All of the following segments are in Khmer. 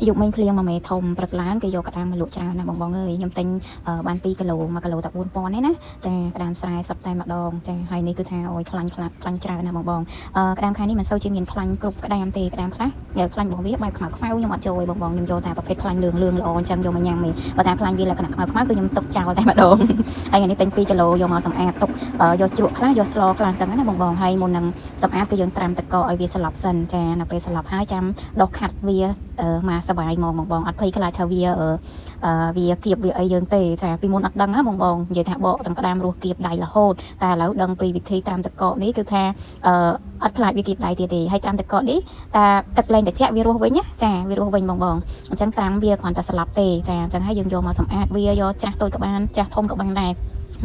យុគមិញភ្លៀងមួយមេធំព្រឹកឡើងគេយកក្តាមមកលក់ច្រើនណាស់បងបងអើយខ្ញុំទិញបាន2គីឡូ1គីឡូតែ4000ទេណាចាក្តាមស្រែសុទ្ធតែម្ដងចាហើយនេះគឺថាអូយខ្លាញ់ខ្លាំងខ្លាញ់ច្រើនណាស់បងបងក្តាមខែនេះមិនសូវជាមានខ្លាញ់គ្រប់ក្តាមទេក្តាមខ្លះខ្លាញ់របស់វាបែបខ្មៅខ្មៅខ្ញុំអត់ចូលឯងបងបងខ្ញុំយកតែប្រភេទខ្លាញ់លឿងលឿងល្អអញ្ចឹងយកមកញ៉ាំឯងបើតែខ្លាញ់វាលក្ខណៈខ្មៅខ្មៅគឺខ្ញុំទុកចោលតែម្ដងហើយថ្ងៃនេះទិញ2គីឡូយកមកសម្អាតទុកយកជ្រក់ខ្លះយកស្លខ្លះអញ្ចឹងណាបងបងហើយមុននឹងសម្អាតគឺយើងត្រាំទឹកកកឲ្យវាស្លប់សិនចានៅពេលស្លប់ហើយចាំដុសខាត់វា មកសបាយមកបងបងអត់ភ័យខ្លាចថាវាអឺវាគៀបវាអីយើងទេចាពីមុនអត់ដឹងហ៎បងបងនិយាយថាបកទាំងក្តាមរស់គៀបដៃរហូតតែឥឡូវដឹងពីវិធីត្រាំទឹកកកនេះគឺថាអឺអត់ខ្លាចវាគៀបដៃទៀតទេហើយត្រាំទឹកកកនេះតាទឹកលែងត្រជាក់វារស់វិញណាចាវារស់វិញបងបងអញ្ចឹងត្រាំវាគ្រាន់តែស្លាប់ទេចាអញ្ចឹងហើយយើងយកមកសម្អាតវាយកច្រាស់តូចក៏បានច្រាស់ធំក៏បានដែរ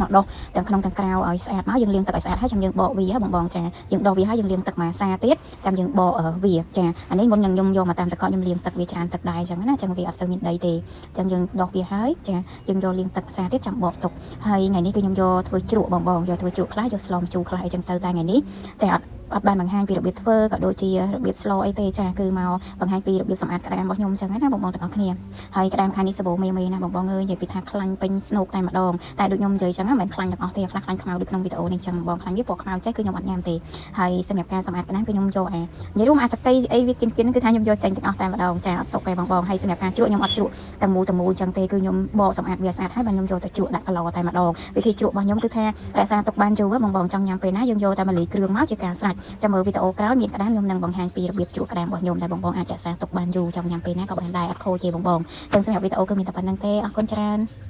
មកដុសទាំងក្នុងទាំងក្រៅឲ្យស្អាតមកយើងលាងទឹកឲ្យស្អាតហើយចាំយើងបកវាបងបងចាយើងដុសវាហើយយើងលាងទឹកមួយសាទៀតចាំយើងបកវាចាអានេះមុននឹងខ្ញុំយកមកតាមទឹកកកខ្ញុំលាងទឹកវាច្រើនទឹកដែរអញ្ចឹងណាអញ្ចឹងវាអត់សូវមានដីទេអញ្ចឹងយើងដុសវាហើយចាយើងយកលាងទឹកសាទៀតចាំបកទុកហើយថ្ងៃនេះគឺខ្ញុំយកធ្វើជ្រក់បងបងយកធ្វើជ្រក់ខ្លះយកស្លម្ជូរខ្លះអីចឹងទៅតែថ្ងៃនេះចាអត់អត់បានបង្ហាញពីរបៀបធ្វើក៏ដូចជារបៀបស្លអីទេចាគឺមកបង្ហាញពីរបៀបសម្អាតក្តាមរបស់ខ្ញុំអញ្ចឹងណាបងបងទាំងអស់គ្នាហើយក្តាមខែនេះសបោមេមេណាបងបងអើយនិយាយពីថាខ្លាញ់ពេញស្នូកតែម្ដងតែដូចខ្ញុំនិយាយអញ្ចឹងមិនមែនខ្លាញ់ទាំងអស់ទេខ្លះខ្លាញ់ខ្មៅដូចក្នុងវីដេអូនេះអញ្ចឹងបងខ្លាញ់វាពណ៌ខ្មៅចេះគឺខ្ញុំអត់ញ៉ាំទេហើយសម្រាប់ការសម្អាតក្តាមគឺខ្ញុំយកអានិយាយរួមអាសកីអីវាគិនគិនគឺថាខ្ញុំយកចេញទាំងអស់តែម្ដងចាអត់ទុកទេបងបងហើយសម្រាប់ការជ្រក់ខ្ញុំអត់ជ្រក់ទាំងមូលទាំងមូលអញ្ចឹងទេគឺខ្ញុំបកសម្អាតវាស្អាតហើយបាទខ្ញុំយកទៅជ្រក់ដាក់កឡតែម្ដងវិធីជ្រក់របស់ខ្ញុំគឺថារក្សាទុកបានយូរបងបងចង់ញ៉ាំពេលណាយើងយកតែម្លីគ្រឿងមកជាការស្រេចចាំមើលវីដេអូក្រោយមានក្តាមខ្ញុំនឹងបង្ហាញពីរបៀបជ្រក់ក្តាមរបស់ខ្ញុំដែលបងបងអាចរក្សាទុកបានយូរចង់ញ៉ាំពេលណាក៏បានដែរអត់ខូចទេបងបងអញ្ចឹងសម្រាប់វីដេអូគឺមានតែប៉ុណ្្នឹងទេអរគុណច្រើន។